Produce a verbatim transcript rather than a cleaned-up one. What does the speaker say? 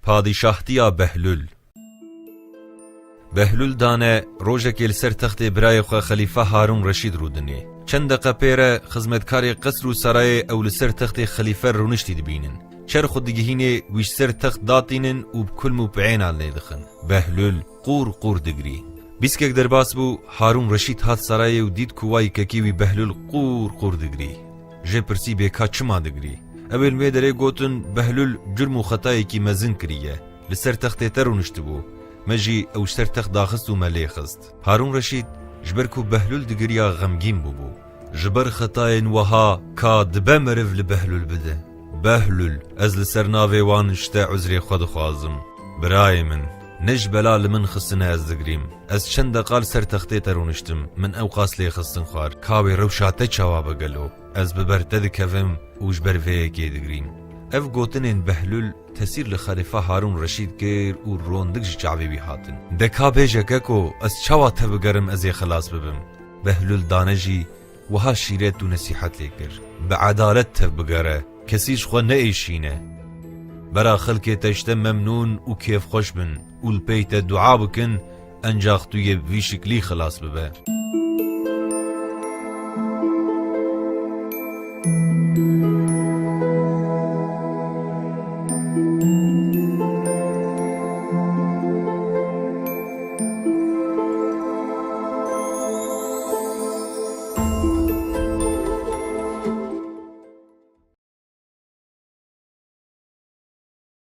Padîşahtiya Behlûl. Behlûl dane rojekê li ser textê birayê xwe Xelîfe Harûn Reşîd rûdinê. Çend deqe pê re xizmetkarê qesr û sarayê ew li ser textê xelîfe rûniştî dibînin. Çerx û digihînê wî ji ser text datînin û bi kulm û piênan lê dixin. Behlûl qûr qûr digrî. Bîskek derbas bû, Harûn Reşîd hat sarayê û dît ku wayî kekê wî Behlûl qûr qûr digrî. Jê pirsî bê ka çima digrî. Ew ê li wê derê gotin, Behlûl curm û xetayekî mezin kiriye. Li ser textê te rûniştibû. Me jî ew ji ser text daxist û me lê xist. Harûn Reşîd ji ber ku Behlûl digiriya xemgîn bûbû. Ji ber xetayên wiha ka dibe meriv li Behlûl bide. Behlûl, ez li ser navê wan ji te uzrê xwe dixwazim. Birayê min, ne ji bela li min xistine ez digrîm. Ez çend deqa li ser textê te rûniştim, min ewqas lê xistin xwar. Ka wê rewşa te çawa be gelo? Ez bi ber te dikevim û ji ber vê yekê digrîm. Ev gotinên Behlûl tesîr li Xelîfe Harûn Reşîd kir û rondik ji çavê wî hatin. De ka bêje keko, ez çawa te bigerim ez ê xilas bibim? Behlûl dane jî wiha şîret û nesîhet lê kir. Bi edalet tev bigere, kesî ji xwe neêşîne. Bera xelkê te ji te memnûn û kêfxweş bin û li pey te dua bikin, encax tu yê bi vî şiklî xilas bibe.